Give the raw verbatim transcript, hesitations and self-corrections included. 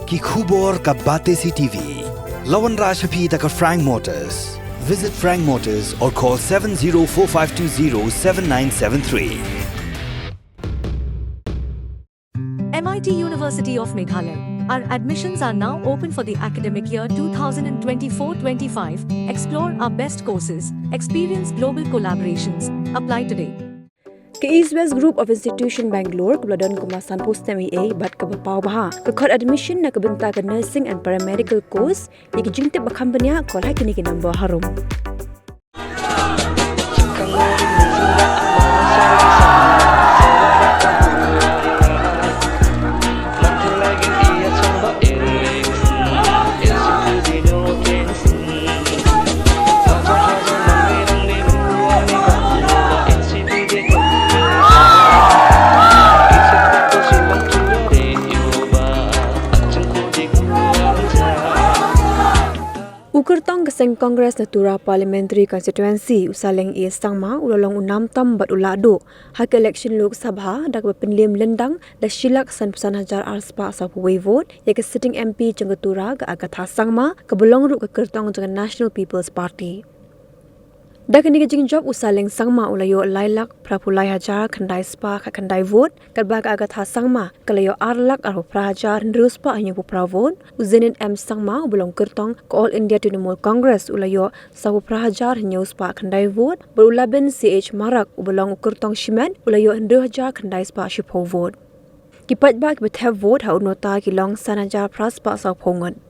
Ki khubor ka Batesi TV. La wanrah sha phi da ka Frank Motors. Visit Frank Motors or call seven zero four five two zero seven nine seven three. M I T University of Meghalaya. Our admissions are now open for the academic year two thousand twenty-four twenty-five. Explore our best courses, experience global collaborations. Apply today. Ka East West Group of Institution Bangalore, kaba la don kumba sanphew snem eiei bad kaba paw bha, ka khot admission na ka bynta ka nursing and paramedical course. Ïa ki jingtip ba kham bniah, call ha kine ki number harum. U kyrtong ka seng Congress na Tura Parliamentary Constituency, u Saleng A Sangma, u la long u nam tam bad u la duh ha ka election Lok Sabha da kaba pynliem lyndang da shi lak sanphew san hajar ar spah sawphew wei vote ïa ka sitting M P jong ka Tura, ka Agatha Sangma, kaba long ruh ka kyrtong jong ka National People's Party. Da kane ka jingjop, u Saleng Sangma u la ïoh lai lak phraphew lai hajar khyndai spah khatkhyndai vote, katba ka Agatha Sangma ka la ïoh ar lak arphew phra hajar hynriew spah hynñiewphew phra vote. U Zenith M Sangma, uba long kyrtong ka All India Trinamool Congress, u la ïoh sawphew phra hajar hynñiew spah khyndai vote, bad u Labin C H Marak, uba long u kyrtong shimet, u la ïoh hynriew hajar khyndai spah shiphew vote. Ki paidbah kiba thep vote ha u Nota ki long san hajar phra spah sawphew ngut.